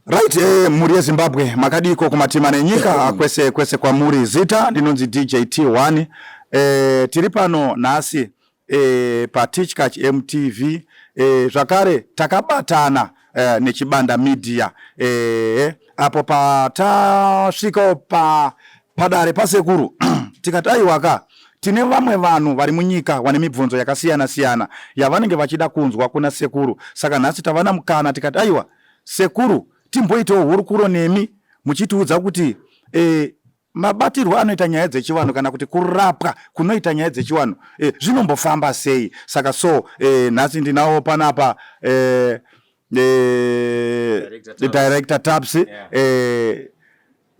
Right, mhuri yeZimbabwe, makadiiko kumatima nenyika kwese kwese kwamuri. Zita ndinonzi DJ T1. Tiri pano nhasi paTichkach MTV, zvakare takabatana neChibanda Media, apo patasvikawo pa padare pasekuru tikati aiwaka, tine vamwe vanhu vari munyika vane mibvunzo yakasiyana siyana yavanenge vachida kunzwa kuna sekuru. Saka nhasi tavana mukana tikati aiwa sekuru, timboitawo hurukuro nemi muchitiudza kuti mabatirwo anoita nyaya dzechivanhu kana kuti kurapwa kunoita nyaya dzechivanhu zvinombofamba sei. Saka so nhasi ndinawo panapa Director Taps,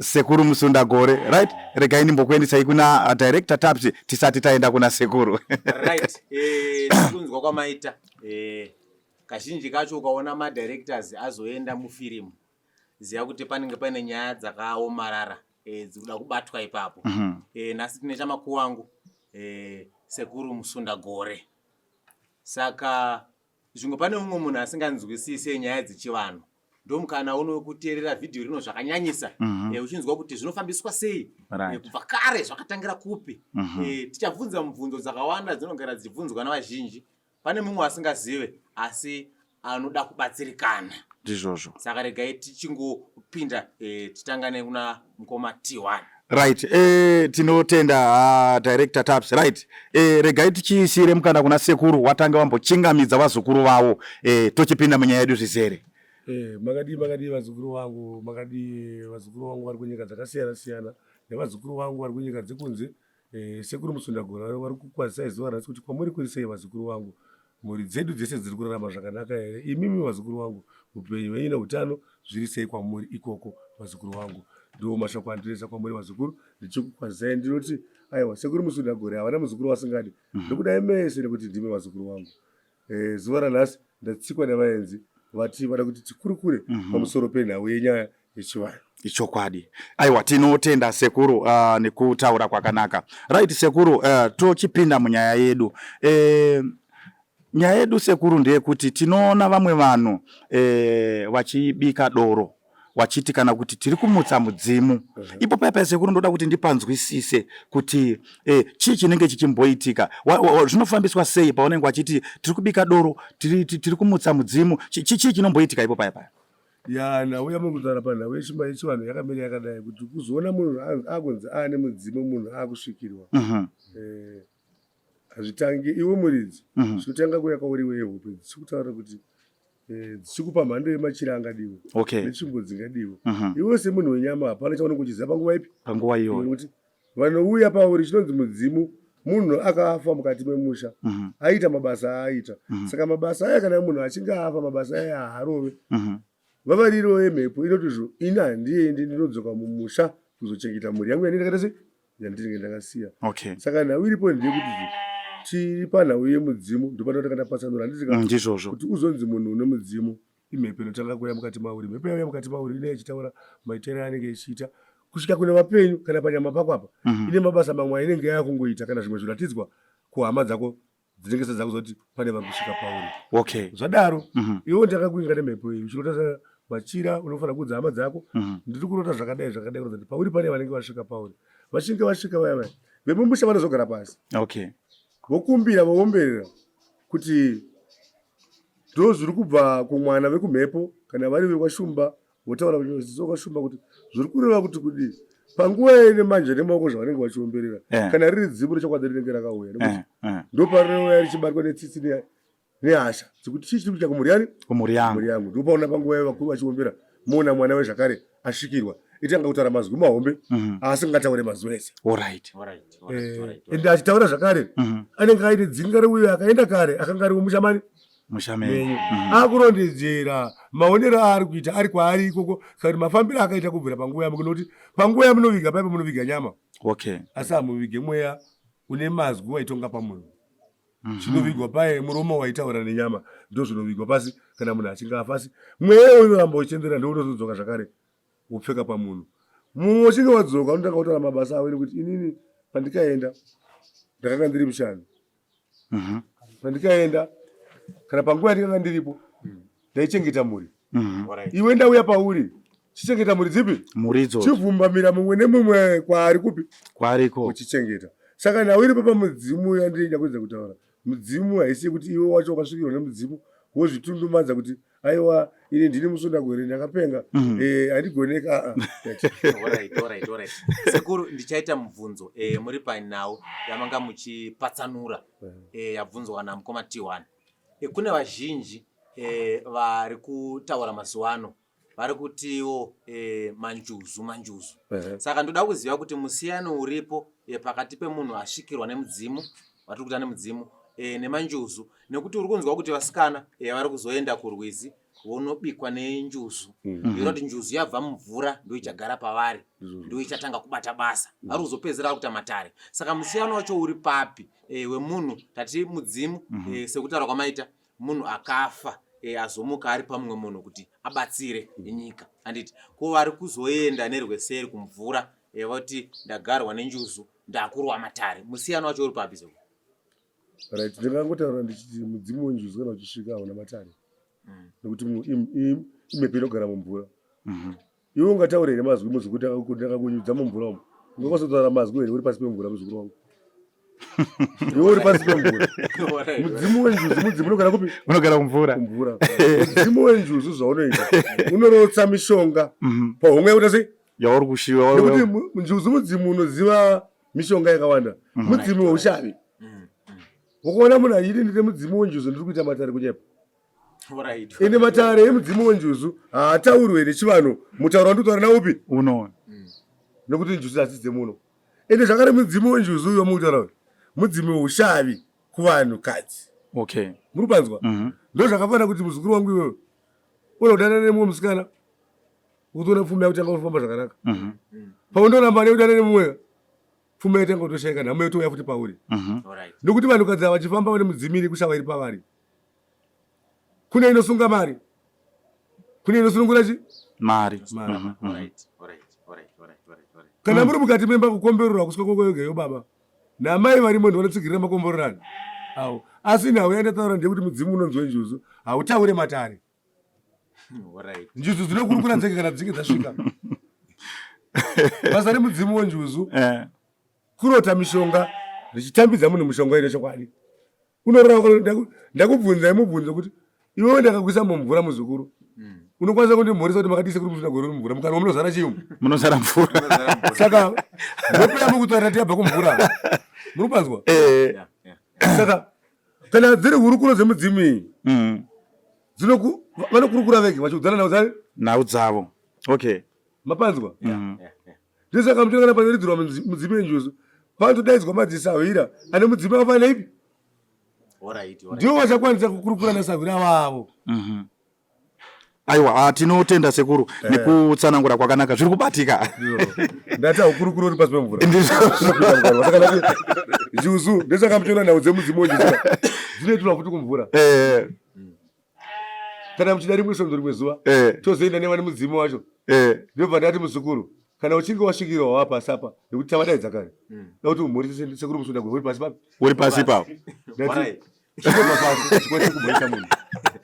Sekuru Musundagore. Right, regai ndimbokuendesai kuna Director Taps tisati taenda kuna sekuru. Right, kunzwa kwamaita, kazhinji kacho ukaona madirectors azoenda mufirimu, ziva kuti panenge paine nyaya dzakaomarara dzikuda kubatwa ipapo. Nhasi tine chamakuwangu, Sekuru Musundagore. Saka zvimwe pane mumwe munhu asinganzwisise nyaya dzechivanhu, ndomukana uno wekuteerera vhidhiyo rino zvakanyanyisa, uchinzwa kuti zvinofambiswa sei, kubva kare zvakatangira kupi. Tichabvunza mubvunzo dzakawanda dzinogara dzichibvunzwa navazhinji. Pane mumwe asingazive asi anoda kubatsirikana. Ndizvozvo. Saka regai tichingopinda, titangane kuna mukoma T1. Right, tinotenda Director Taps. Right, regai tichiisire mukana kuna sekuru watange vambochingamidza vazukuru vavo, tochipinda munyaya yedu zvizere. Makadii, makadii vazukuru vangu, makadii vazukuru vangu vari kunyika dzakasiyana siyana nevazukuru vangu vari kunyika dzekunze. Sekuru Musundagore vari kukwazisai zuva ranhasi kuti kwamuri kuri sei vazukuru vangu, mhuri dzedu dzese dziri kurarama zvakanaka here? Imimi vazukuru vangu, upenyu hwenyu neutano zviri sei kwamuri ikoko vazukuru vangu? Ndiwo mashoko andinoisa kwamuri vazukuru, ndichikukwazisai ndinoti aiwa, Sekuru Musundagore havana muzukuru vasingadi, ndokudai mese nekuti ndimi vazukuru vangu. Zuva ranhasi ndatsikwa nevaenzi vati vada kuti tikurukure pamusoro penhau yenyaya yechivanhu. Ichokwadi. Aiwa, tinotenda sekuru nekutaura kwakanaka. Right sekuru, tochipinda munyaya yedu. Nyaya yedu sekuru ndeyekuti tinoona vamwe vanhu vachibika doro wachiti kana kuti tiri kumutsa mudzimu. Ipo paya paya sekuru, ndoda kuti ndipanzwisise kuti chii chinenge chichimboitika, zvinofambiswa sei paunenge wachiti tiri kubika doro, tiri kumutsa mudzimu, chii chinomboitika ipo paya paya? Ya, nhau yamuri kutaura panhau yechimba yechivanhu yakamira yakadai kuti kuzoona munhu akunzi aane mudzimu, munhu akusvikirwa, hazvitangi iwe muridzi. Zvinotanga kuuya kwauri iwe yehope dzichikutaura kuti dzichikupa mhando yemachira angadiwe netsvimbo dzingadiwe. Iwe semunhu wenyama hapana chaunenge uchiziva panguva ipi? Panguva iyoyo. Nekuti vanouya pauri chinonzi mudzimu munhu akafa mukati memusha, aita mabasa aaita. Saka mabasa aya, kana munhu achinge afa, mabasa aya haarove. Vavariro yemhepo inoti zvo ini handiendi, ndinodzoka mumusha kuzochengeta mhuri yangu yandinenge ndakaita sei, yandinenge ndakasiya. Saka nhau iripo ndeyekuti zvo tiri panhau yemudzimu, ndopanoita kana patsanura, handiti ka? Ndizvozvo. Kuti uzonzi munhu une mudzimu, imhepo inotanga kuuya mukati mauri. Mhepo yauya mukati mauri inenge ichitaura maitiro aanenge ichiita kusvika kune vapenyu kana panyama pako apa. Ine mabasa mamwe ainenge yakungoita kana zvimwe zviratidzwa kuhama dzako dzinenge sedzakuzoti pane vari kusvika pauri. Zvadaro, iwe ndakakuinga nemhepo iyi uchirota machira, unofanira kuudza hama dzako, ndiri kurota zvakadai zvakadai, kuratidza kuti pauri pane vanenge vasvika pauri. Vachinge vasvika vaya vaya vemumusha vanozogara pasi, vokumbira, voomberera kuti ndo zviri kubva kumwana vekumhepo kana vari vekwashumba, votaura kwashumba kuti zviri kureva kuti kudii panguva ine manje nemaoko zvavanenge vachiomberera. Kana riri dzimu rechokwadi rinenge rakauya nekuti ndoparinouya richibatwa netsitsi nehasha dzekuti chii chiri kuita kumhuri yani? Kumhuri yangu. Kumhuri yangu. Ndopaona panguva iyo vakuru vachiombera, moona mwana wezvakare asvikirwa itanga kutaura mazwi mahombe asingataure mazuva ese. Ende achitaura zvakare, anenge aine dzinga reuyo akaenda kare akanga ari wemushamani mushameni, akurondedzera maonero aari kuita ari kwaari ikoko, kana kuti mafambiro akaita kubvira panguva yamo, kunoti panguva yamunoviga paipo munoviga nyama, asi hamuvige mweya une mazwi waitonga pamunhu. Chinovigwa paye muromo waitaura nenyama, ndo zvinovigwa pasi kana munhu achinge afa. Asi mweya unoramba uchienderera, ndo unozodzoka zvakare wopfeka pamunhu. Mumwe uchinge wadzoka unotanga kutaura mabasa avo nekuti inini pandikaenda ndakanga ndiri mushandi. Pandikaenda kana panguva yandikanga ndiripo ndaichengeta mhuri. Alright. Iwe ndauya pauri chichengeta mhuri dzipi? Mhuri idzodzo. Chivhumbamira mumwe nemumwe kwaari kupi? Kwariko. Uchichengeta. Saka nhau iri papa mudzimu yandiri kuedza kutaura. Mudzimu haisi yekuti iwe wacho wakasvikirwa nemudzimu wozvitundumadza kuti aiwa ini ndini musundagore ndakapenga eh, handigoneka ah, ah. Alright, alright, alright. Sekuru, ndichaita mubvunzo muri panhau yamanga muchipatsanura yabvunzwa namukoma T1. Kune vazhinji vari kutaura mazuva ano vari kutiwo manjuzu manjuzu. Saka ndoda kuziva kuti musiyano uripo pakati pemunhu asvikirwa nemudzimu vatiri kuita nemudzimu nemanjuzu, nekuti uri kunzwa kuti vasikana vari kuzoenda kurwizi vonobikwa nenjuzu. Inoti njuzu yabva mumvura ndo ichagara pavari, ndo ichatanga kubata basa, vari kuzopedzera kuita matare. Saka musiyano wacho uri papi wemunhu tati mudzimu, sekutaura kwamaita munhu akafa azomuka ari pamumwe munhu kuti abatsire nyika, handiti? Ko vari kuzoenda nerweseri kumvura voti ndagarwa nenjuzu ndakurwa matare, musiyano wacho uri papi sekuru? Right, ndingangotaura ndichiti mudzimu wenjuzu kana uchisvika hauna matare, nekuti imhepo inogara mumvura. Iwe ungataura here mazwi muzukuru ndakakunyudza mumvura umu? Ungakwanisa kutaura mazwi here uri pasi pemvura, muzukuru wangu? Iwe uri pasi pemvura. Mudzimu wenjuzu mudzimu unogara kupi? Unogara kumvura. Kumvura. Mudzimu wenjuzu zvaunoita unorotsa mishonga pahomwe yakuita sei? Yauri kushiva. Nekuti njuzu mudzimu unoziva mishonga yakawanda. Mudzimu weushavi. Ukaona munhu achiti ndine mudzimu wenjuzu ndiri kuita matare, kunyepa. Ende matare emudzimu wenjuzu haataurwe nechivanhu, mutauro wandikutaura naupi? Uno. Nekuti njuzu hadzisi dzemuno. Ende zvakare mudzimu wenjuzu uyo mukutaura uyu mudzimu weushavi kuvanhukadzi. Muri kupanzwa? Ndo zvakafanira kuti muzukuru wangu iwewe unoda kudanana nemumwe musikana ukutoona pfuma yakutanga kufamba zvakanaka. Paundoramba nekudana nemumwe, pfuma yatanga kutoshaika, nhamo yotouya futi pauri. Nekuti vanhukadzi ava vachifamba vane mudzimu iri kushava iri pavari. Kune inosunga mari, kune inosunungura chi mari. Mari. Alright, alright, alright, alright, alright, alright. Kana muri mukati memba kukombererwa kusvika kwokoyogeyo baba namai varimo ndivanotsigira makomborerano avo. Asi nhau yandataura ndeyekuti mudzimu unonzi wenjuzu hautaure matare. Njuzu dzinokurukura dzege kana dzinge dzasvika. Basa remudzimu wenjuzu kurota mishonga, richitambidza munhu mishonga ine chokwadi. Unorora, ndakubvunzai mubvunzo kuti iwewe ndakakuisa mumvura muzukuru, unokwanisa kundimhoresa kuti makadii sekuru musina gore uri mumvura, mukanwa munozara chii umu? Munozara mvura. Saka mhepo yamukutaura tiyabva kumvura, muri kupanzwa? Saka kana dziri hurukuro dzemudzimu iyi, vanokurukura vege vachiudzana nhau dzari nhau dzavo. Okay. Mapanzwa? Ndosaka muchiona kana panoridzirwa mudzimu wenjuzu panotodaidzwa madzisahwira ane mudzimu akafanana ipi, ndiwo vachakwanisa kukurukura nasahwira wavo. Aiwa, tinotenda sekuru nekutsanangura kwakanaka, zviri kubatika. Ndati haukurukuri uri pasi pemvura. Saka ndati njuzu, ndosaka muchiona nhau dzemudzimu wenjuzu dzinoitirwa futi kumvura. Kana muchida rimwe svondo rimwe zuva tozoenda nevane mudzimu wacho. Ndobva ndati muzukuru, kana uchinge wasvikirwa wava pasi apa, nekuti tavadaidza kare, da kuti umhorise sekuru musunda uri pasi papi? Uri pasi ipapo. Ndati chingobva pasi chikwanise kumhorisa munhu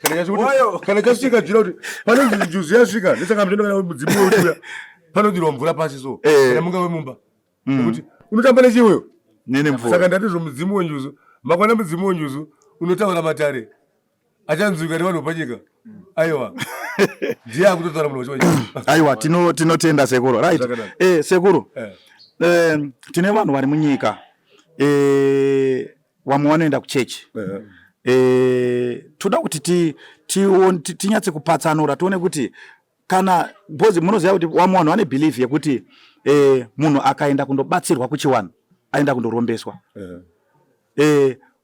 kana chasvika, kana chasvika jira kuti panonzi njuzu yasvika. Ndosaka muchiona kana mudzimu weuya panodirwa mvura pasi so, kana mungave mumba, nekuti unotamba nechiuyo. Nene mvura. Saka ndati zvo mudzimu wenjuzu, makwana mudzimu wenjuzu unotaura matare achanzwika nevanhu vepanyika, aiwa, ndiye akutotaura munhu wacho. Aiwa, tinotenda sekuru. Right. Zvakanaka. Sekuru, tine vanhu vari munyika, vamwe vanoenda kuchechi. Toda kuti tinyatse kupatsanura tione kuti kana, because munoziva kuti vamwe vanhu vane belief yekuti munhu akaenda kundobatsirwa kuchiwanhu aenda kundorombeswa.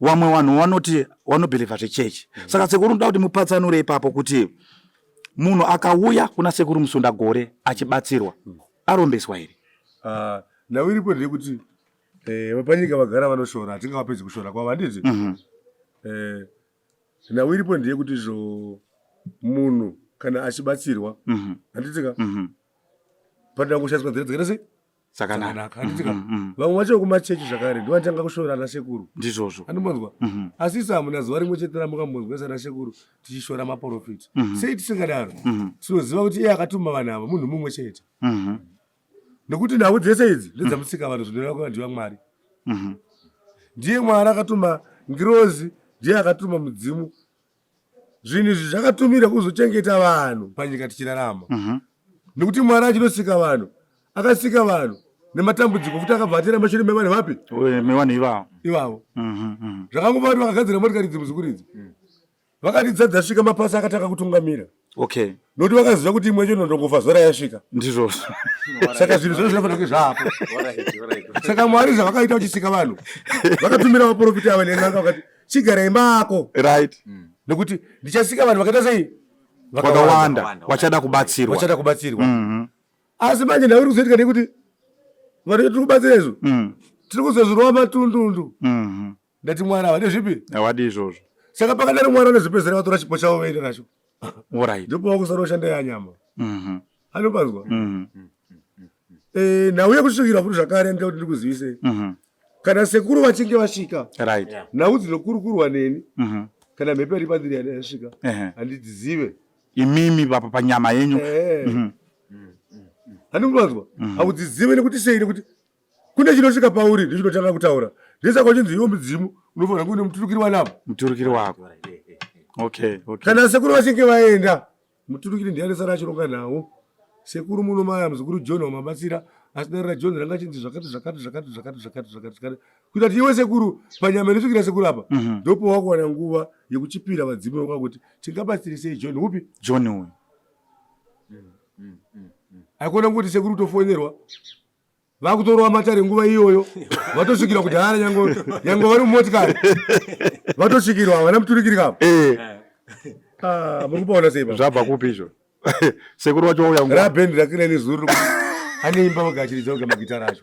Vamwe vanhu vanoti vanobhilivha zvechechi. Saka sekuru, ndoda kuti mupatsanure ipapo kuti munhu akauya kuna sekuru Musundagore achibatsirwa arombeswa here? Ah, nhau iripo ndeyekuti vapanyika vagara vanoshora, hatingavapedzi kushora kwavo, handiti? Nhau iripo ndeyekuti zvo munhu kana achibatsirwa, handiti ka, panoda kushandiswa nzira dzakaita sei? Dzakanaka. Handitika vamwe vacho vekumachechi zvakare ndivanotanga kushora ana sekuru. Ndizvozvo. Andimbonzwa asi isu hamuna zuva rimwe chete ramukambonzwa sana sekuru tichishora maprofita. Sei tisingadaro? Tinoziva kuti iye akatuma vanhu ava munhu mumwe chete. Nekuti nhau dzese idzi ndedzamusika vanhu zvinoreva kuva ndiva Mwari. Ndiye Mwari akatuma ngirozi, ndiye akatuma mudzimu. Zvinhu izvi zvakatumira kuzochengeta vanhu panyika tichirarama. Nekuti Mwari achinosika vanhu, akasika vanhu nematambudziko futi akabva atera mashure mevanhu vapi? Mevanhu ivavo. Ivavo. Zvakangova kuti vakagadzira motikari idzi muzukuru idzi. Vakati dzati dzasvika mapasa akatanga kutungamira. Okay. Nokuti vakaziva kuti imwe yacho inondongofa zuva rayasvika. Ndizvozvo. Saka zvinhu zvose zvinofanira kunge zvaapo. Saka Mwari zvavakaita vachisika vanhu, vakatumira vaprofita ava nen'anga vakati chigarai mako. Right. Nekuti ndichasika vanhu vakaita sei? Vakawanda vachada kubatsirwa. Vachada kubatsirwa. Asi manje nhau iri kuzoitika ndeyekuti vanhu tiri kubatsira izvo. Tiri kuzozvirova matundundu. Ndati Mwari havadi zvipi? Havadi izvozvo. Saka pakadaro Mwari anozopedzisira vatora chipo chavo voenda nacho. Alright. Ndipo vakusara kushanda yanyama. Anopanzwa? Eh, nhau yekusvikira futi zvakare ndinoda kuti ndikuzivisei. Kana sekuru vachinge vasvika. Right. Nhau dzinokurukurwa neni. Kana mhepo iri pandiri yasvika. Handidzizive. Imimi papa panyama yenyu. Handikunzwa? Haudzizive nekuti sei nekuti kune chinosvika pauri ndichinotanga kutaura ndesaka uchinzi iwe mudzimu unofanira kunge une muturukiri wanapo muturukiri wako. Okay, okay. Kana sekuru vachinge vaenda muturukiri ndiye anosara achironga nhau. Sekuru muno maya muzukuru John wamabatsira asi dare raJohn ranga chinzi zvakati zvakati zvakati zvakati zvakati zvakati zvakati kuita kuti iwe sekuru panyama inosvikira sekuru apa ndipo wakuwana nguva yekuchipira vadzimu vako kuti tingabatsire sei John upi John uyu. Haikona kuti sekuru kutofonerwa vakutorova matare nguva iyoyo vatosvikirwa kudhara nyange nyange vari mumotikari vatosvikirwa havana muturikiri kavo. Ah, muri kupaona sei pa Zvabva kupi izvo? Sekuru wacho wauya nguva. Rabhendi rakira nezuro ane imba vagachiridza kuga magitara acho.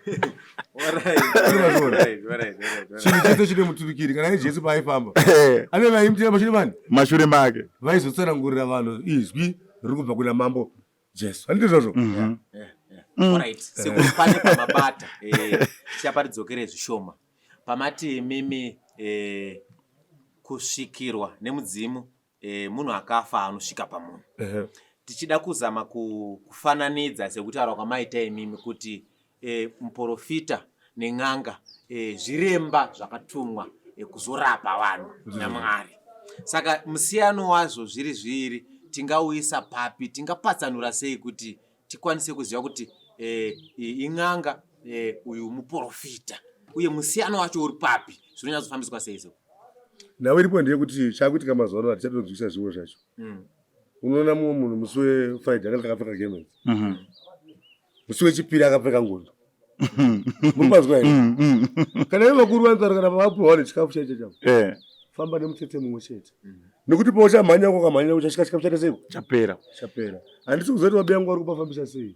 Chinhu chese chine muturikiri. Kana neJesu paaifamba ane vaimutira mashure mani mashure make vaizotsanangurira vanhu izwi riri kubva kuna Mambo Jesu. Handiti izvozvo? Alright, sekuru pane pamabata tichaparidzokere zvishoma pamati imimi kusvikirwa nemudzimu munhu akafa anosvika pamunhu. Tichida kuzama kufananidza sekutaura kwamaita imimi kuti muporofita nen'anga zviremba zvakatumwa kuzorapa vanhu naMwari. Saka musiyano wazvo zviri zviviri tingauisa papi, tingapatsanura sei kuti tikwanise kuziva kuti iyi in'anga uyu muporofita, uye musiyano wacho uri papi, zvinonyatsofambiswa sei so? Nhau iripo ndeyekuti chakuitika mazuva ano hatichatonzwisa zvimwe zvacho. Unoona mumwe munhu musi weFriday akanga akapfeka gemenzi, musi wechipiri akapfeka ngondo. Muri kwanzwa here? Kana ivo vakuru vanotaura kana vapiwa nechikafu chaicho chavo, famba nemutsetse mumwe chete, nekuti pauchamhanya ukamhanya uchasvika chikafu chaita seiko? Chapera. Chapera. Handisi kuziva kuti vabiyangu vari kupafambisa sei,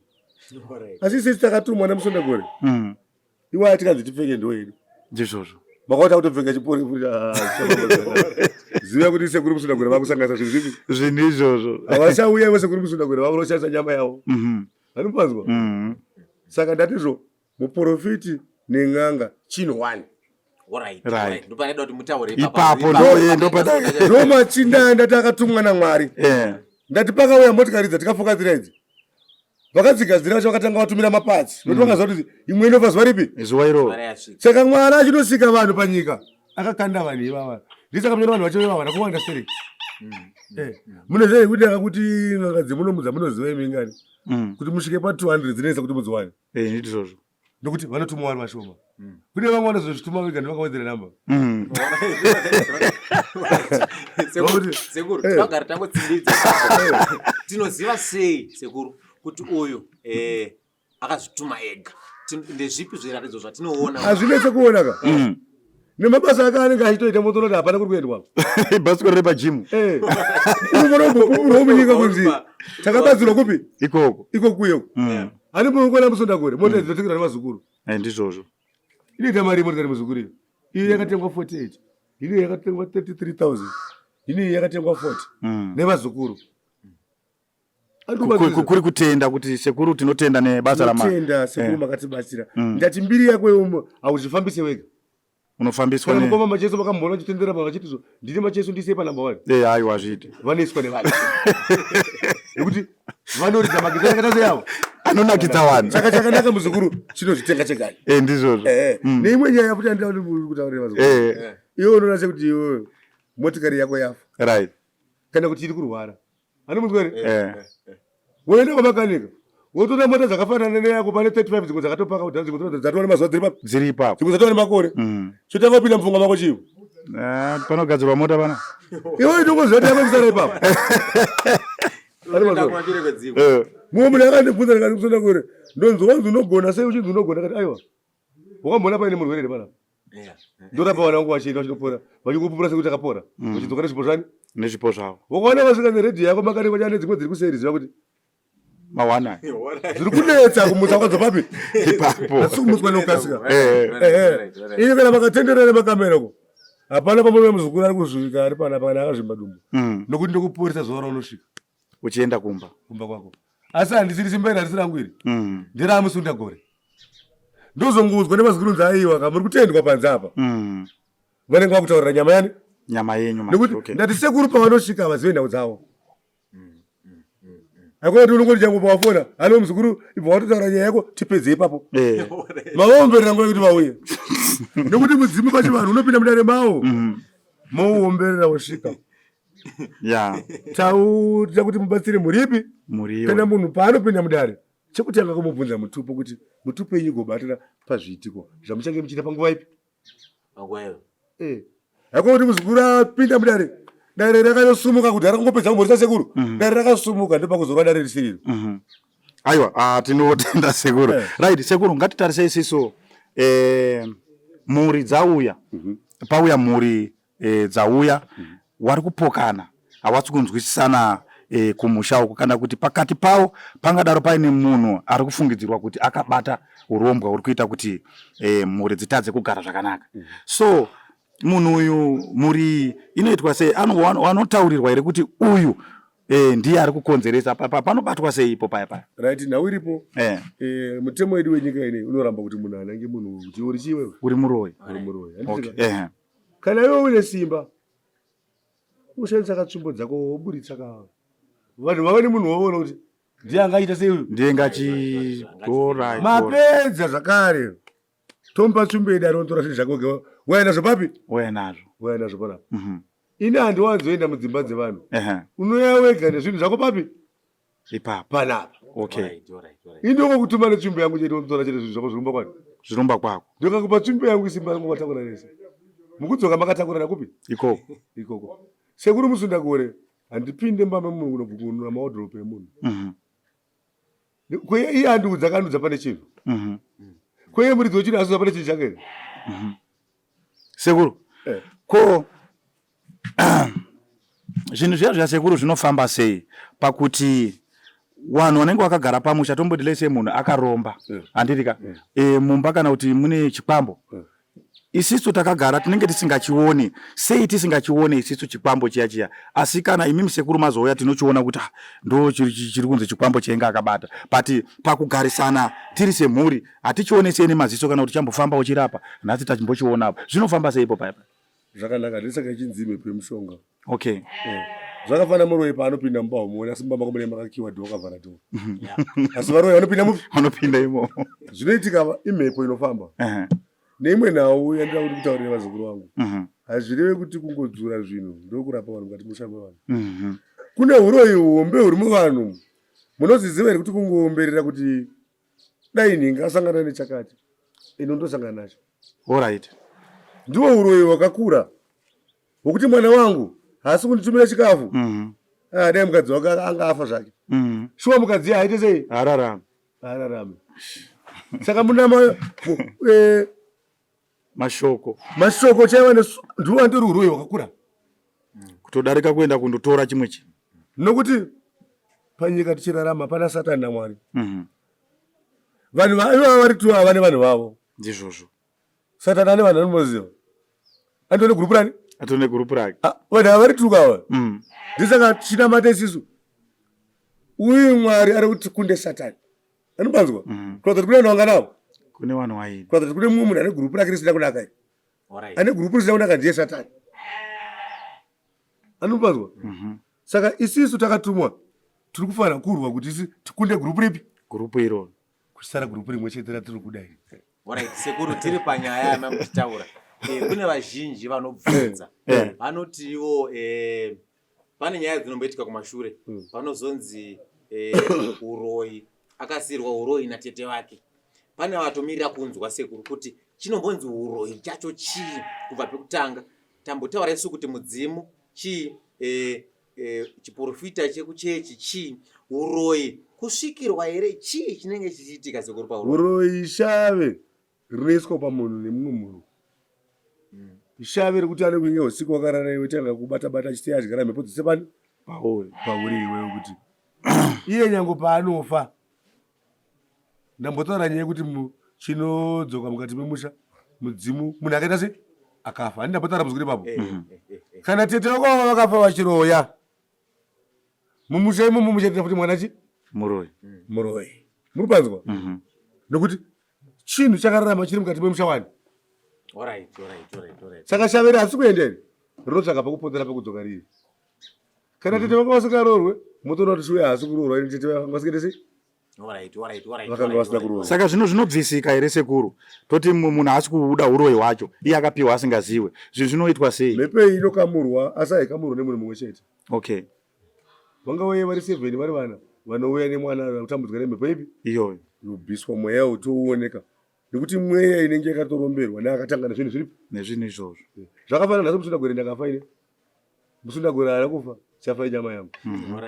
asi isisi takatumwa nemusondagore iwaya tikanzi tipfeke ndo yedu. Ndizvozvo. Makaota kutopfeka chipori futi. Ziva kuti sekuru musundagore vakusanganisa zvinhu zvipi? Zvinhu izvozvo. Havachauya ivo sekuru musundagore vakunoshandisa nyama yavo. Vanopanzwa? Saka ndatizvo muprofiti nen'anga chinhu one. Alright, Right. alright. Ndopanoda kuti mutaure Ipapo ndo ndopada. Ndo machinda aya ndati akatumwa naMwari. Ndati pakauya motikari idzi tikafukadzira idzi. Vakadzigadzira vacho vakatanga vatumira mapatsi. Nokuti vakaziva kuti imwe inofa zuva ripi? Zuva iroro. Saka Mwari achinosika vanhu panyika akakanda vanhu ivava. Ndisaka munyora vanhu vacho ivava havana kuwanda stereki. Munoziva here kuti akakuti n'anga dzemuno dzamunoziva imi ingani? Kuti musvike pa 200 dzinetsa kuti mudziwane. Ndizvozvo. Nokuti vanotumwa vari vashoma. Kune vamwe vanozozvituma vega ndivakawedzera namba. Sekuru, tinogara tangotsimbidza. Tinoziva sei sekuru kuti uyu akazvituma ega? Ndezvipi zviratidzo zvatinoona? Hazvinetse kuona ka. Nemabasa ake anenge achitoita motoona kuti hapana kuri kuendwa. Bhasikoro repajimu. Unofanira kumbopupurwa munyika kunzi takabatsirwa kupi? Ikoko. Ikoko. Ani munoona musondagore mota dzinotengerwa nevazukuru. Ndizvozvo. Inoita mari motikari muzukuru iyo. Iyo yakatengwa 48. Ino yakatengwa 33,000. Ino yakatengwa 40. Nevazukuru. Kuri kutenda kuti sekuru tinotenda nebasa ramatenda sekuru eh. makatibatsira mm. Ndati mbiri yako iwe hauzvifambise wega. Unofambiswa ne mukoma Macheso vakamboona vachitendera pa vachiti zvo ndini Macheso ndisei pa number 1. Eh, aiwa zviite. Vanoiswa nevanhu. Nekuti vanoridza magitare akaita seyavo. Anonakidza vanhu. Saka chakanaka muzukuru chinozvitenga chega. Eh, ndizvozvo. Eh. Mm. Neimwe nyaya futi andida kuti kutaurira vazukuru. Eh. Iwe unoona sekuti iwe motikari yako yafa. Right. Kana kuti iri kurwara. Anomunzwa here? Eh. Woenda kwamakanika. Wotora mota dzakafanana neyako pane 35 dzimwe dzakatopaka kudhara dzimwe dzatova nemazuva dziri papi? Dziri ipapo. Dzimwe dzatova nemakore. Mm. Chotanga kupinda mufunga mako chivo. Eh, panogadzirwa mota pana. Iwe ndongoziva kuti yako kusara ipapo. Eh. Mumwe munhu akandibvunza ndikati kusonda kure. Ndonzwa wanzi unogona sei uchinzi unogona kati aiwa. Wakamboona paine murwere here panapa? Ndorapa vana vangu vachienda vachinopora vachingopupura sekuti takapora mm. vachidzoka nezvipo zvani nezvipo zvavo. Wakaona vasvika neredhiyo yako makanekwa chane dzimwe dziri kuseri ziva kuti mawana zviri kunetsa kumutsa wakabva papi ipapo asi kumutswa nekukasika eh, eh, eh. ini kana vakatenderera nemakamera ko hapana pamurume muzukuru ari kuzvika ari panapa kana akazvimba dumbu mm. nokuti ndokuporesa zuva raunosvika uchienda kumba kumba kwako asi handisiri simba iri harisi rangu iri mm. nderamusunda gore ndozonguudzwa nevazukuru nzi aiwa ka muri kutendwa panze apa mm. vanenge vakutaurira nyama yani nyama yenyu nekuti okay. ndati sekuru pavanosvika havazive nhau dzavo haikona kuti unongoti changu pawafona halo muzukuru ibva watotaura nyaya yako tipedze ipapo eh. mavaomberera nguva yekuti vauye nekuti mudzimu pachivanhu unopinda mudare mawo mm. mouomberera wosvika yeah. Tautira kuti mubatsire mhuri ipi mhuri kana munhu paanopinda mudare chekutanga kumubvunza mutupo kuti mutupo yenyu igobatira pazviitiko zvamuchange muchiita panguva ipi eh. Haikona kuti muzukuru apinda mudare dare rakatosumuka kudhara kungopedza kumhoresa sekuru mm -hmm. dare rakasumuka ndopakuzorwa dare risiriro mm -hmm. Aiwa, ah, tinotenda sekuru eh. Right sekuru, ngatitarisei isisu eh, mhuri dzauya mm -hmm. Pauya mhuri e, dzauya mm -hmm. Wari kupokana hawasi kunzwisisana e, kumusha uku kana kuti pakati pavo pangadaro paine munhu ari kufungidzirwa kuti akabata urombwa huri kuita kuti e, mhuri dzitadze kugara zvakanaka mm -hmm. So munhu uyu mhuri inoitwa sei anotaurirwa here kuti uyu e, ndiye ari kukonzeresa panobatwa sei ipo paya paya right nhau iripo eh. E, mutemo wedu wenyika ine unoramba kuti munhu anange munhu kuti uri chiwe uri muroyi uri muroyi okay. eh. Kana iwe une simba ushandisa katsvimbo dzako woburitsa ka vanhu vave nemunhu waona kuti ndiye angaita sei uyu ndiye ngachitora mapedza zvakare tomupa tsvimbo yedu anotora zvinhu zvake oga waya nazvo papi waya nazvo waya nazvo panapa mhm. ini handiwanzoenda mudzimba dzevanhu unouya wega nezvinhu zvako papi ipapo panapa okay ini ndokokutuma netsvimbo yangu chete womutora chete zvinhu zvako zvirumba kwani zvirumba kwako ndokakupa tsvimbo yangu isimba rangu matakura rese mukudzoka makatakurana kupi ikoko ikoko sekuru musundagore handipinde mba memunhu kunobvukunura maodrope emunhu mm -hmm. kweye iye andiudza akandiudza pane chinhu mm -hmm. kweye muridzi wechinhu asiudza pane chinhu chake here mm -hmm. Sekuru eh. Ko zvinhu zviya zviya sekuru zvinofamba sei pakuti vanhu vanenge vakagara pamusha tomboti lese munhu akaromba eh. handiti ka yeah. E, mumba kana kuti mune chikwambo yeah. Isisu takagara tinenge tisingachioni sei tisingachione isisu chikwambo chiya chiya asi kana imimi sekuru mazouya tinochiona kuti ah, ndo chiri kunzi chikwambo chainge akabata but pakugarisana tiri semhuri hatichione sei nemaziso kana kuti chambofamba uchirapa nhasi tachimbochiona apa zvinofamba sei ipo paya paya zvakanaka ndisaka ichinzi imhepo yemushonga okay eh. Zvakafanana muroyi paanopinda mumba umuona asi mumba mako mune makakiwa dhoo wakavhara dhoo asi varoyi vanopinda mupi vanopinda imomo zvinoitika imhepo inofamba neimwe nhau yandida kuti kutaurire vazukuru vangu mhm. hazvireve kuti kungodzura zvinhu ndokurapa vanhu mukati musha mevanhu mhm. Kune uroyi hombe huri muvanhu munozviziva here kuti kungoomberera kuti dai nhingi asangana nechakati ino ndosangana nacho Alright. Ndiwo uroyi hwakakura hwokuti mwana wangu haasi kunditumira chikafu mm -hmm. Ah, dai mukadzi wake anga afa zvake mm -hmm. Shuwa mukadzi aite sei ararame ararame saka munama eh, mashoko mashoko chaiva ndiwo andori uroyi hwakakura kutodarika kuenda kundotora chimwe chinhu nokuti panyika tichirarama pana satani namwari mm -hmm. Vanhu ivava vari tu ava nevanhu vavo ndizvozvo satani ane vanhu anomoziva andone gurupu rani atone gurupu rake ah, vanhu ava vari tuka ava mm. ndisaka tichinamata isisu. Uyu Mwari ari kuti kunde Satani. Anopanzwa? Kuratidza kuti kune vanhu vanganawo. Kune vanhu waini. Kuratidza kuti kune mumwe munhu ane gurupu rake risina kunaka iri. Ane gurupu risina kunaka ndiye Satani. Anopanzwa? Saka isisu takatumwa tiri kufanira kurwa kuti isi tikunde gurupu ripi? Gurupu iroro. Kusara gurupu rimwe chete ratiri kuda iri. Alright, sekuru tiri panyaya yamamuchitaura. Eh, kune vazhinji vanobvunza. Vanoti ivo eh, pane nyaya dzinomboitika kumashure panozonzi eh, uroyi akasiirwa uroyi natete vake. Pane vatomirira kunzwa sekuru kuti chinombonzi uroyi chacho chii kubva pekutanga. Tambotaura isu kuti mudzimu chii eh, eh, chiporofita chekuchechi chii uroyi kusvikirwa here chii chinenge chichiitika sekuru pauroyi? Uroyi shave rinoiswa pamunhu nemumwe munhu. Ishave rekuti anenge kunge usiku wakarara iwe tanga kubata bata achiti adyara mhepo dzese pani pauri pauri iwewe kuti iye nyange paanofa ndambotaura nyaya yekuti chinodzoka mukati memusha mudzimu munhu akaita sei akafa handi ndambotaura muzukuru ipapo eh, eh, eh, kana tete vako vava vakafa vachiroya mumusha imomo muchaitira futi mwana chi muroyi muroyi muri panzwa mhm. nokuti chinhu chakararama chiri mukati memusha wani saka shaveri hasi kuenda here rinotsvaka pekupotera pekudzoka riri kana tete vanga vasingaroorwe motoona kuti shuya haasi kuroorwa ini tete vanga vasingaite sei vakanga vasina kuroorwa saka zvino zvinobvisika here sekuru toti munhu haasi kuuda uroyi hwacho iye akapiwa asingaziwe zvinhu zvinoitwa sei mhepo iyi inokamurwa asi haikamurwe nemunhu mumwe chete okay vangauye vari seven vari vana vanouya nemwana akutambudzwa nemhepo ipi iyoyo yobviswa mweya utooneka nekuti mweya inenge yakatoromberwa neakatanga nezvinhu zviripi nezvinhu izvozvo zvakafanana nhasi musundagore ndakafa ine musundagore haana kufa chafa inyama yangu mhm.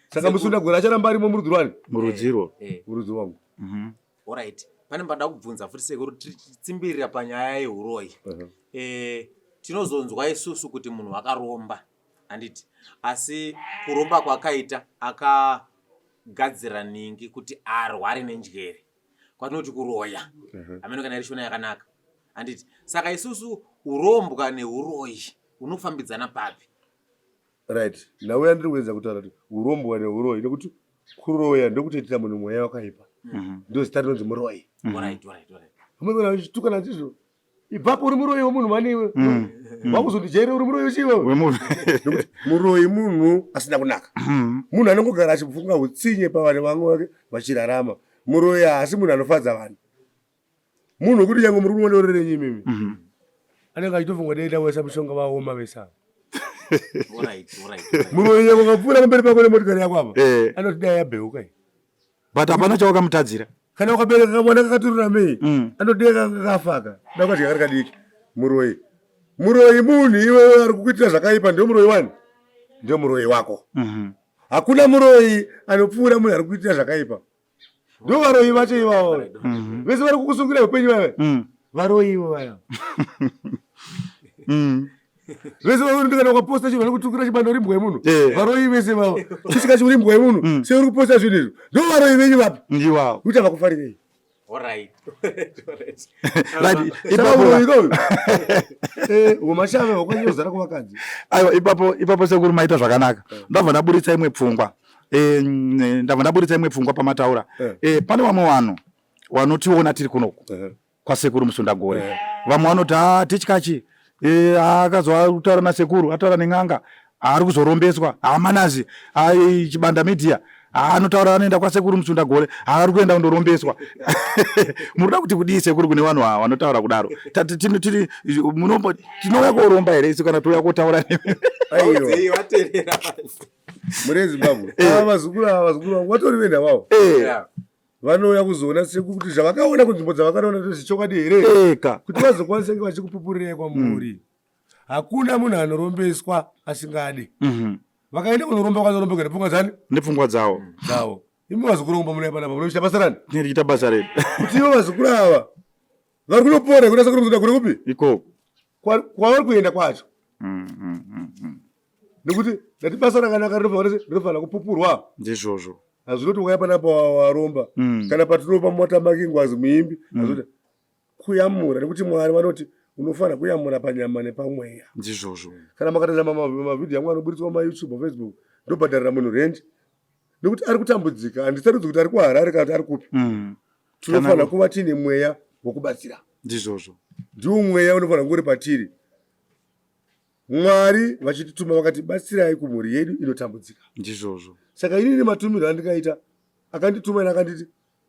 saka musundagore acharamba arimo murudzi rwani murudzirwo eh, eh. murudzi wangu mhm. Alright. Pane mbada kubvunza futi sekuru tichitsimbirira panyaya yehuroyi. Uh -huh. Eh, tinozonzwa isusu kuti munhu akaromba handiti asi kuromba kwakaita akagadzira ningi kuti arware nenjere kwatinoti kuroya mhm. hameno kana iri shona yakanaka handiti saka isusu urombwa neuroyi unofambidzana papi right nhau yandiri kuedza kutaura kuti urombwa neuroyi nekuti kuroya ndokutoitira munhu mweya wakaipa mhm. ndo zita rinonzi muroyi mhm. vachituka nachizvo ibvapo uri muroyi wemunhu mani iwe mm. mm. wakuzondijaira uri muroyi wechiiwe nekuti muroyi munhu asina kunaka mm. munhu anongogara achifunga utsinye pavanhu vamwe vake vachirarama muroyi haasi munhu anofadza vanhu munhu wekuti nyange muri kumwa doro renyu imimi mhm. anenge achitofunga dai ndawesa mushonga vaoma vese ava muroyi nyange ukapfuura pamberi pako nemotikari yako apa eh. anoti dai yabheuka iyi but hapana chawakamutadzira kana ukabereka kamwana kakatoruramei mm. anoti dai kafaka dai ukadya kari kadiki muroyi muroyi munhu iwewe ari kukuitira zvakaipa ndiyo muroyi wani ndiyo muroyi wako mhm. hakuna muroyi anopfuura munhu ari kukuitira zvakaipa ndo varoyi vacho ivavo mhm. vese vari kukusungira upenyu vave mm. varoyi ivo vaya mm. vese vauri kana ukaposta chinhu vanokutukira chibando uri mbwa yemunhu eh. varoyi vese vavo chisika chi uri mbwa yemunhu mm. sei uri kuposta zvinhu izvo ndo varoyi venyu vapi ndiwavo kuti havakufarirei umashave wakanyozara kuvakadzi aiwa ipapo ipapo sekuru maita zvakanaka eh. ndabva ndaburitsa imwe pfungwa eh, ndabva ndaburitsa imwe pfungwa pamataura eh. pane vamwe vanhu vanotiona tiri kunoku kwasekuru Musundagore vamwe vanoti ha tichkachi akazotaura nasekuru ataura nen'anga ari kuzorombeswa hamanazi chibanda media anotaura anoenda kwasekuru Musundagore ari kuenda kundorombeswa munoda kuti kudii sekuru kune vanhu ava vanotaura kudaro tinouya koromba here isu kana touya kotaura mune Zimbabwe ava vazukuru ava vazukuru vangu vatori venhavawo vanouya kuzoona sekuru kuti zvavakaona kunzvimbo dzavakanoona ndozvechokwadi here eka kuti vazokwanisa kunge vachikupupurirai kwamuri mm. Hakuna munhu anorombeswa asingade. Mhm. Vakaenda kunoromba vakanorombeka nepfungwa dzani? Nepfungwa dzavo. Dzavo. Imi vazukuru kumba munouya panapa munoita basa rani? Tinenge tichiita basa redu. Kuti ivo vazukuru ava vari kunopora kuna sekuru muzoda kure kupi? Ikoko. Kwavari kuenda kwacho. Mm, mm, mm, mm. Nekuti ndati basa rakanaka rinofanira rinofanira kupupurwa. Ndizvozvo. Hazvinoti ukauya panapa waromba. Mm. Kana patinopa mota makingwazi muimbi. Mm. Hazvinoti kuyamura nekuti Mwari vanoti unofanira kuyamura panyama nepamweya. Ndizvozvo. Kana makatarisa mavhidhiyo angu anoburitswa maYouTube, Facebook, ndobhadharira munhu rent. Nekuti ari kutambudzika, handisarudzi kuti ari kuHarare kana kuti ari kupi. Tinofanira kuva tiine mweya wekubatsira. Ndizvozvo. Ndiwo mweya unofanira kunge uri patiri. Mwari vachitituma vakati batsirai kumhuri yedu inotambudzika. Ndizvozvo. Saka inini matumirwo andikaita akandituma ine akanditi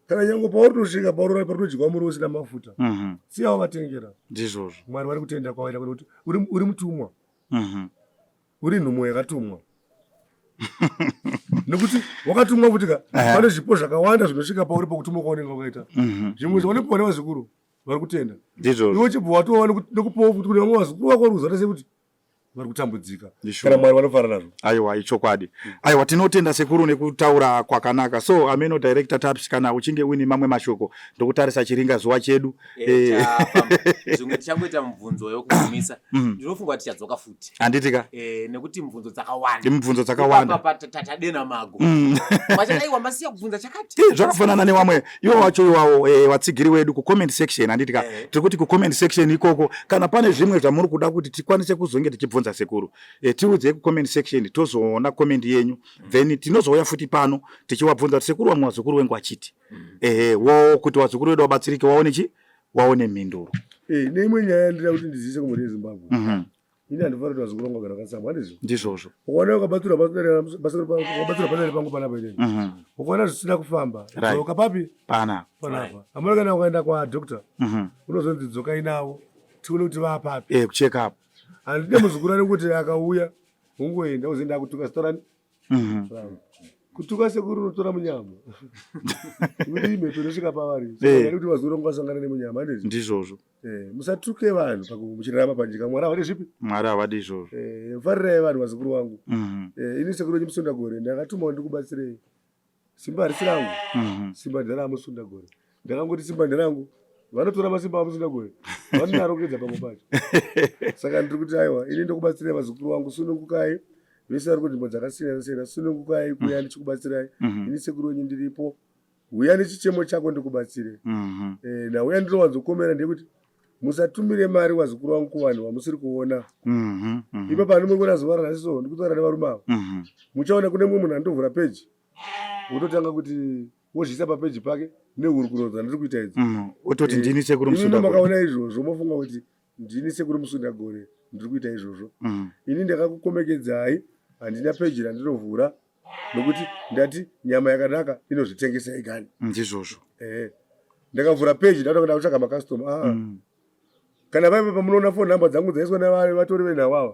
kana nyange pauri tosvika pauri parikudyiwa muriwo usina mafuta mm -hmm. siyawo vatengera. Ndizvozvo. Mwari vari kutenda kwawaita kuti uri, uri mutumwa mm -hmm. uri nhumo yakatumwa nekuti wakatumwa futi ka pane zvipo zvakawanda zvinosvika pauri pakutumwa kwaunenge wakaita mhm. zvimwe zvaunopiwa nevazukuru vari kutenda ndizvo iwe chibva watova nekupawo futi kune vamwe vazukuru vako vari kuzvata sekuti vari kutambudzika kana mwari vanofara nazvo aiwa ichokwadi aiwa tinotenda sekuru nekutaura kwakanaka so ameno director taps kana uchinge uine mamwe mashoko ndokutarisa chiringa zuva chedu eh, eh. zvimwe tichangoita mubvunzo yekugumisa mm. ndinofunga kuti tichadzoka futi handiti ka eh, nekuti mibvunzo dzakawanda mibvunzo dzakawanda tatadena mago mm. vachadaiwa masiya kubvunza chakati zvakafanana newamwe iwo wacho iwawo eh, vatsigiri wedu kucomment section handiti ka eh. tiri kuti kucomment section ikoko kana pane zvimwe zvamuri kuda kuti tikwanise kuzonge tichibvunza sekuru eh, tiudzei kucomment section tozoona comment yenyu mm. then tinozouya futi pano tichiwabvunza kuti sekuru vamwe vazukuru wengu achiti mm. ehe wo kuti vazukuru vedu vabatsirike waone chi waone mhinduro eh, neimwe nyaya yandida kuti ndizise kumhuri yezimbabwe mm -hmm. Ini handifaniri kuti vazukuru vangu vagara vakatsamwa handizvo? Ndizvozvo. Ukaona ukabatsirwa ukabatsirwa padare pangu panapa inini. Mhm. Ukaona zvisina kufamba, dzoka papi? Pana. Panapa. Hamuna kana ukaenda kwa doctor. Mhm. Unozonzi dzokai navo tione kuti vapapi. Eh, kucheck up. Handide muzukuru ari kuti akauya ungoenda uzoenda akutuka zita rani? Mhm. Kutuka sekuru unotora munyama. Kuti imhepo inosvika pavari. Saka kuti vazukuru vangu vasangane nemunyama handizvo? Ndizvozvo. Eh, musatuke vanhu muchirarama panyika mwari havadi zvipi mwari havadi izvozvo eh, farirai vanhu vazukuru vangu mm -hmm. eh, ini sekuru wenyu musundagore ndakatuma ndikubatsirei simba harisi rangu mm -hmm. simba nderamusundagore ndakangoti simba nderangu vanotora masimba amusundagore vanonarongedza pamwe pacho saka ndiri kuti aiwa ini ndokubatsirai vazukuru vangu sunungukai vese vari kunzvimbo dzakasiyana siyana sunungukai kuya ndichikubatsirai mm -hmm. ini sekuru wenyu ndiripo Huya nechichemo chako ndikubatsire. Mm -hmm. Eh, nhau yandinowanzokomera ndeyekuti musatumire mari vazukuru vangu kuvanhu vamusiri kuona. Mm -hmm. Mm -hmm. Ipapo muri kuona zuva ranhasi so ndikutaura nevarume ava. Mm -hmm. Muchaona kune mumwe munhu anotovhura peji wototanga kuti wozviisa papeji pake nehurukuro dzandiri kuita idzi. Mm -hmm. Wototi eh, ndini sekuru Musunda. Makaona izvozvo mofunga kuti ndini sekuru Musundagore ndiri kuita izvozvo. Mm -hmm. Ini ndakakukomekedzai handina peji randinovhura nokuti ndati nyama yakanaka inozvitengesa igani ndizvozvo eh ndakavhura page ndatoka ndakutsvaga macustomer ah mm. kana vaive pamunoona phone number dzangu dzaiswa nevatori venhau ava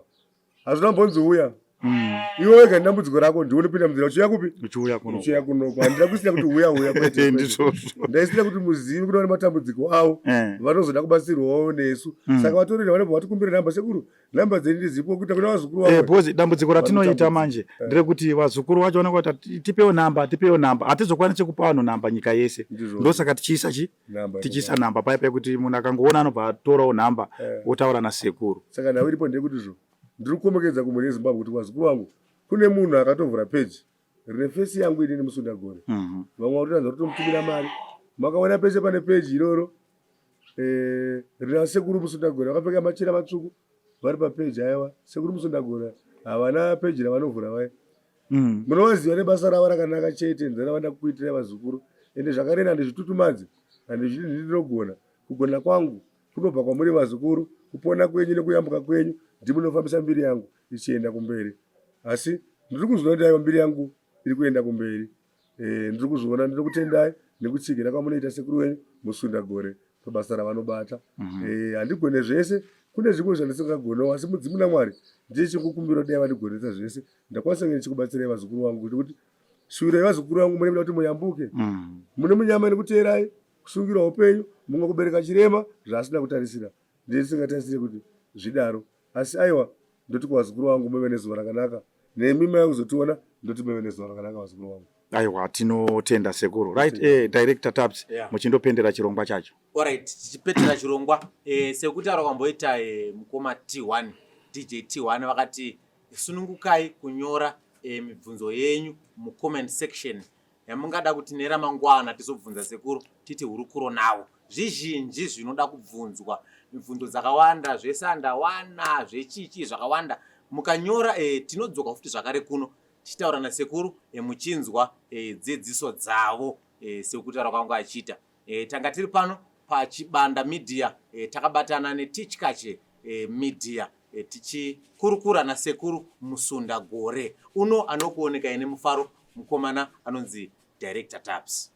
hazvina mbonzi uya mm. iwe wega ndambudziko rako ndiwe unopinda munzira uchiuya kupi uchiuya kuno uchiuya kunoko handina kuisira kuti uya uya kwete ndizvozvo ndaisira kuti muzive kuti vane matambudziko avo eh. vanozoda kubatsirwawo nesu mm. saka vatori vanobva vatikumbira namba sekuru Number dzenyu ndidzipo kuita kuna vazukuru vamwe. Eh, because dambudziko ratinoita manje eh. nderekuti vazukuru vacho vanenge vati tipewo namba, tipewo namba. Hatizokwanisi kupa vanhu namba nyika yese. Ndosaka tichiisa chi tichiisa namba paya paya kuti munhu akangoona anobva atorawo namba eh. otaura nasekuru. Saka nhau iripo ndeyekuti zvo ndiri kukomekedza kumhuri yeZimbabwe kuti vazukuru vangu kune munhu akatovhura page rine fesi yangu inini Musundagore. Mhm. Vamwe vari kutanza kutomutumira mari. Makaona pese pane page iroro Eh, rina sekuru Musundagore vakapfeka machira matsvuku vari papeji aiwa sekuru Musundagore havana peji ravanovhura vaye mm. munovaziva nebasa ravo rakanaka chete nzira vanoda kukuitirai vazukuru ende zvakarena handizvitutumadzi handizviti ndinogona kugona kwangu kunobva kwamuri vazukuru kupona kwenyu nekuyambuka kwenyu ndimunofambisa mbiri yangu ichienda kumberi asi ndiri kuzviona kuti aiwa mbiri yangu iri kuenda kumberi Eh, ndiri kuzviona ndinokutendai nekutsigira kwamunoita sekuru wenyu musundagore pabasa ravanobata mhm. eh, handigone zvese kune zvimwe zvandisingagonewo asi mudzimu namwari ndiye chingokumbira dai vandigonesa zvese ndakwanisa kunge ndichikubatsirai vazukuru vangu kuita kuti shuviro yevazukuru vangu mune muda kuti muyambuke mhm. mune munyama nekuteerai kusungirwa upenyu mumwe kubereka chirema zvaasina kutarisira ndiye ndisingatarisire kuti zvidaro asi aiwa ndoti kuvazukuru vangu muve nezuva rakanaka nemi mauya kuzotiona ndoti muve nezuva rakanaka vazukuru vangu. Aiwa tinotenda sekuru. Right eh, director Taps yeah. Muchindopendera chirongwa chacho. Alright, tichipetera chirongwa eh, sekutaura kwamboita eh, mukoma T1 DJ T1 vakati sunungukai kunyora eh, mibvunzo yenyu mucomment section yamungada kuti neramangwana tizobvunza sekuru titi hurukuro nawo zvizhinji zvinoda kubvunzwa mibvunzo dzakawanda zvesandawana zvechichi zvakawanda mukanyora e, tinodzoka futi zvakare kuno. Tichitaura nasekuru e, muchinzwa e, dzidziso dzavo e, sekutaura kwangu achiita. E, tanga tiri pano paChibanda Media e, takabatana neTichkache e, Media e, tichikurukura nasekuru Musundagore uno anokuonekai nemufaro mukomana anonzi Director Taps.